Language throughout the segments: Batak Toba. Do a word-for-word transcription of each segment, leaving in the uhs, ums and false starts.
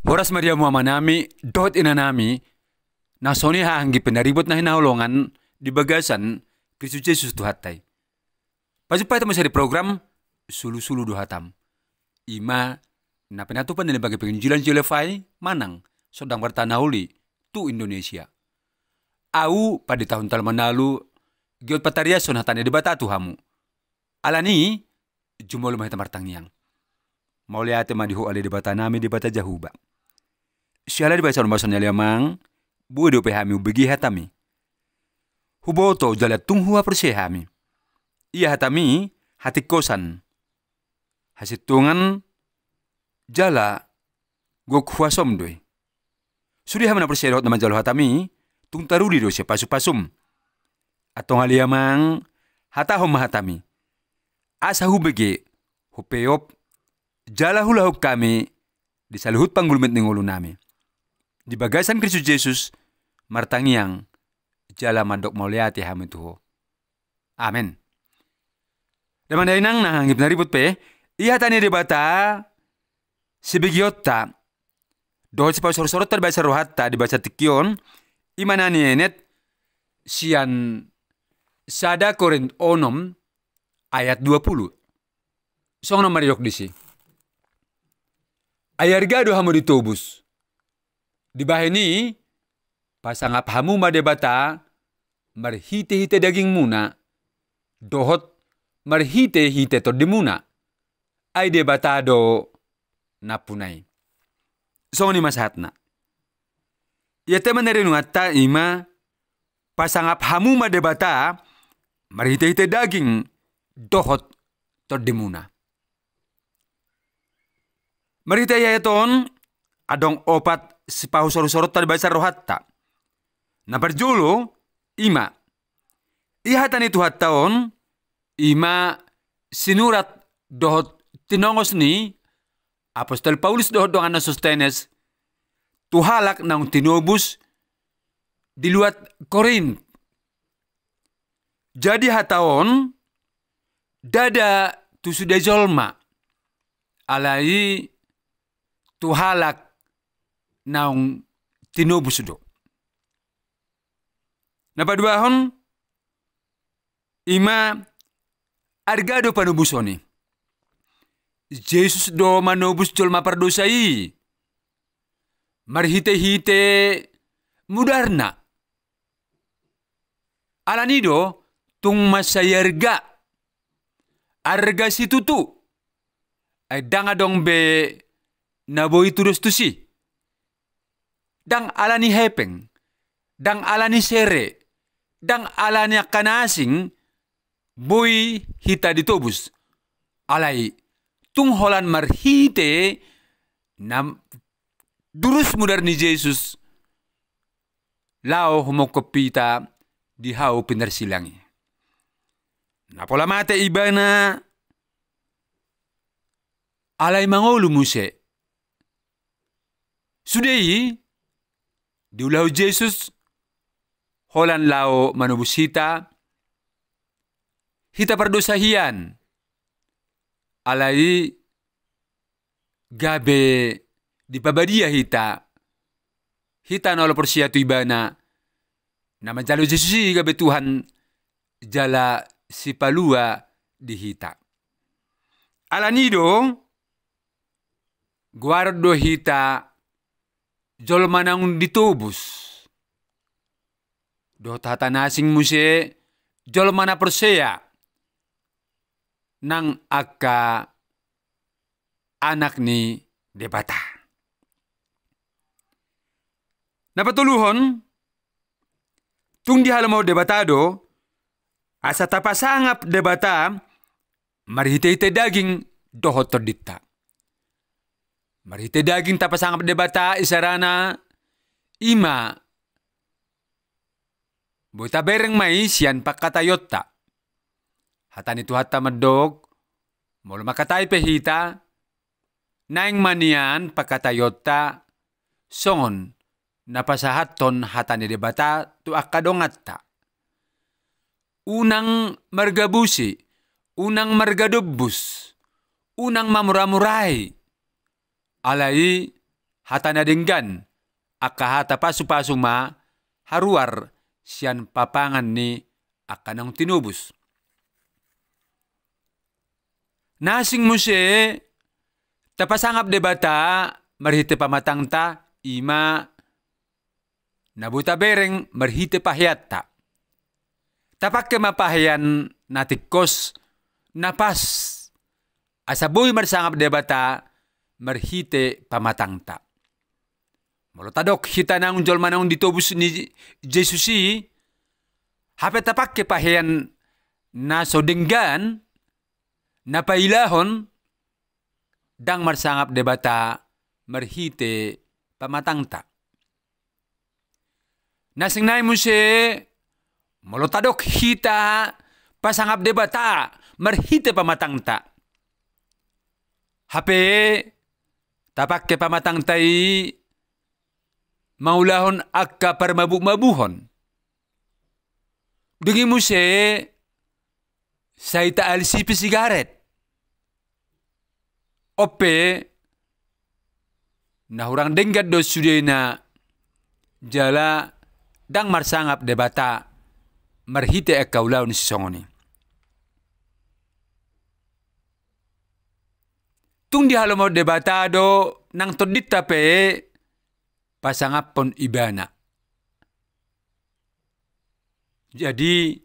Horas ma di hamu amanami dohot inanami, na songon i hahanggi pe na ribot na hinaholongan di bagasan Kristus Jesus Tuhanta i. Pajumpang hita muse di program Sulusulu do Hatam. I ma na pinatupa ni Lembaga Penginjilan J L F I manang Sondang Barita na Uli tu Indonesia. Au Pandita Huntal Manalu, giot patariashon hata ni Debata tu hamu. Alani i, jumolo ma hita martangiang. Mauliate ma di Ho ale Debatanami, Debata Jahowa. Siala di bagasan umason ni ale Amang, boi dope hami umbege hataMi. Huboto jala tung huhaporseai hami. Ia hataMi, hatingkosan, hasintongan, jala gok huasoM do i. Sude hami na porsea dohot na manjalo hataMi, tung taruli do sian pasupasuM. Antong ale Amang, hatahon ma hataMi. Asa hubege, hupeop, jala huulahon hami di saluhut panggulmit ni ngolunami. Di bagasan Kristus Jesus, martangiang, jala mandok mauliate hami tu Ho. Amen. Damang dainang na hahanggi pe na ribot pe, i hata ni Debata, sibegeonta, dohot sipasorsoronta di bagasan rohanta di bagasan tingki on, i ma na nienet, sian sada Korint onom ayat dua pulu. Songon on madidok disi. Ai arga do hamu ditobus. Dibahen i, pasangap hamu ma Debata, marhitehite dagingmuna, dohot marhitehite tondimuna. Ai Debata do nampuna i. Songon i ma sahatna. Ia tema na renunganta i ma, pasangap hamu ma Debata, marhitehite daging, dohot tondimuna. Marhite ayat on, adong opat sipahusorhusoronta di bagasan rohanta. Na parjolo, i ma. I hata ni Tuhanta on, i ma sinurat dohot tinongos ni Apostel Paulus dohot donganna Sostenes, tu halak naung tinobus di luat Korint. Jadi hata on, ndada tu sude jolma, alai tu halak naung tinobus do. Na paduahon, i ma arga do panobuson i. Jesus do manobus jolma pardosa i. Marhitehite mudarna. Alani do, tung mansai arga. Arga situtu. Ai ndang adong be na boi tudos tusi. Ndang alani hepeng, ndang alani sere, ndang alani angka na asing, boi hita ditobus. Alai, tung holan marhite na durus mudar ni Jesus, laho humongkop hita di hau pinarsilang i. Na pola mate ibana, alai mangolu muse. Sude i, diulahon Jesus, holan laho manobus hita, hita pardosa hian, alai gabe dipabadia hita, hita na olo porsea tu ibana, na manjalo Jesus i gabe Tuhan jala sipalua di hita. Alani do, goaron do hita jolma naung ditobus. Dohot hata na asing muse jolma na porsea nang angka anak ni Debata. Na patoluhon, tung dihalomohon Debata do, asa tapasangap Debata marhitehite daging dohot tondinta. Marhite daging tapasangap Debata isarana i ma boi tabereng ma i sian pangkataionta. Hata ni Tuhanta mandok, molo mangkatai pe hita, naeng ma nian pangkataionta songon na pasahathon hata ni Debata tu angka donganta. Unang margabusi, unang margadombus, unang mamuramurai. Alai hata na denggan, angka hata pasupasu ma haruar sian papangan ni angka naung tinobus. Na asing muse, tapasangap Debata marhite pamatangta, i ma na boi tabereng marhite paheanta. Tapangke ma pahean na tingkos, na pas, asa boi marsangap Debata marhite pamatangta. Molo tadok hita naung jolma naung ditobus ni Jesus i, hape tapangke pahean na so denggan, na pailahon, ndang marsangap Debata marhite pamatangta. Na asing nai muse, molo tadok hita pasangap Debata marhite pamatangta, hape tapangke pamatangta i mangulahon angka parmabukmabuhon. Dung i muse, sai taalisi pe sigaret. On pe, na hurang denggan do sudena, jala ndang marsangap Debata marhite angka ulaon sisongon i. Tung dihalomohon Debata do nang tondinta pe pasangaphon Ibana. Jadi,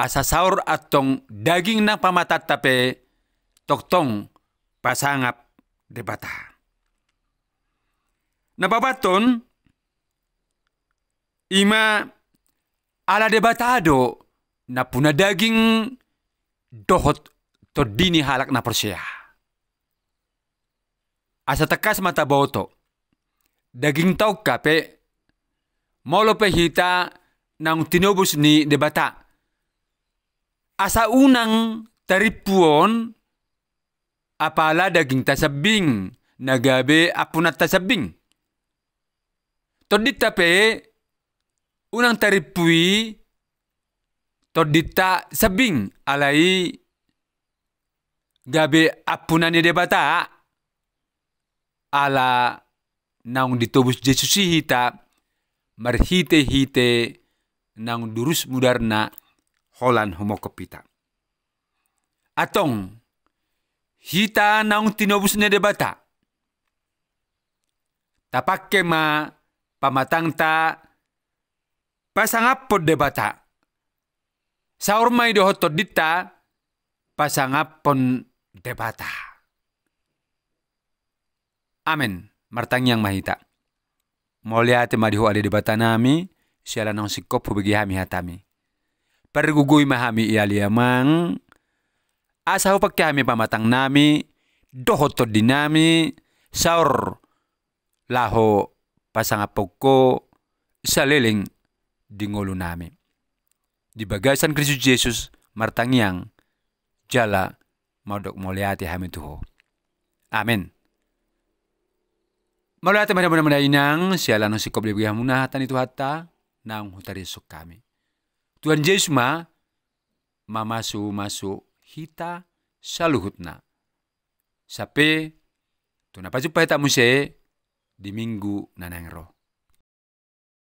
asa saor antong daging nang pamatangta pe tongtong pasangap Debata. Na paopathon, i ma ala Debata do nampuna daging dohot tondi ni halak na porsea. Asa tangkas ma taboto, dagingta on hape, molo pe hita naung tinobus ni Debata, asa unang tarimpu on apala dagingta sambing, na gabe ampunanta sambing. Tondinta pe unang tarimpu i tondinta sambing, alai gabe ampuna ni Debata, ala naung ditobus Jesus i hita, marhitehite naung durus mudarna holan humongkop hita. Antong, hita naung tinobus ni Debata, tapangke ma pamatangta pasangaphon Debata. Saor ma i dohot tondinta pasangaphon Debata. Amen. Martangiang ma hita. Mauliate ma di Ho ale Debatanami, siala naung singkop hubege hami hatami. Pargogoi ma hami i ale Amang, asa hupangke hami pamatangnami dohot tondinami saor laho pasangaphon Ho saleleng di ngolunami. Di bagasan Kristus Jesus martangiang jala mandok mauliate hami tu Ho. Amen. Mauliate ma di hamuna inang, siala naung singkop dibege hamuna hata ni Tuhanta naung hutariashon hami. Tuhan Jesus ma mamasumasu hita saluhutna. Sampe tu na pajumpa hita muse di minggu na naeng ro.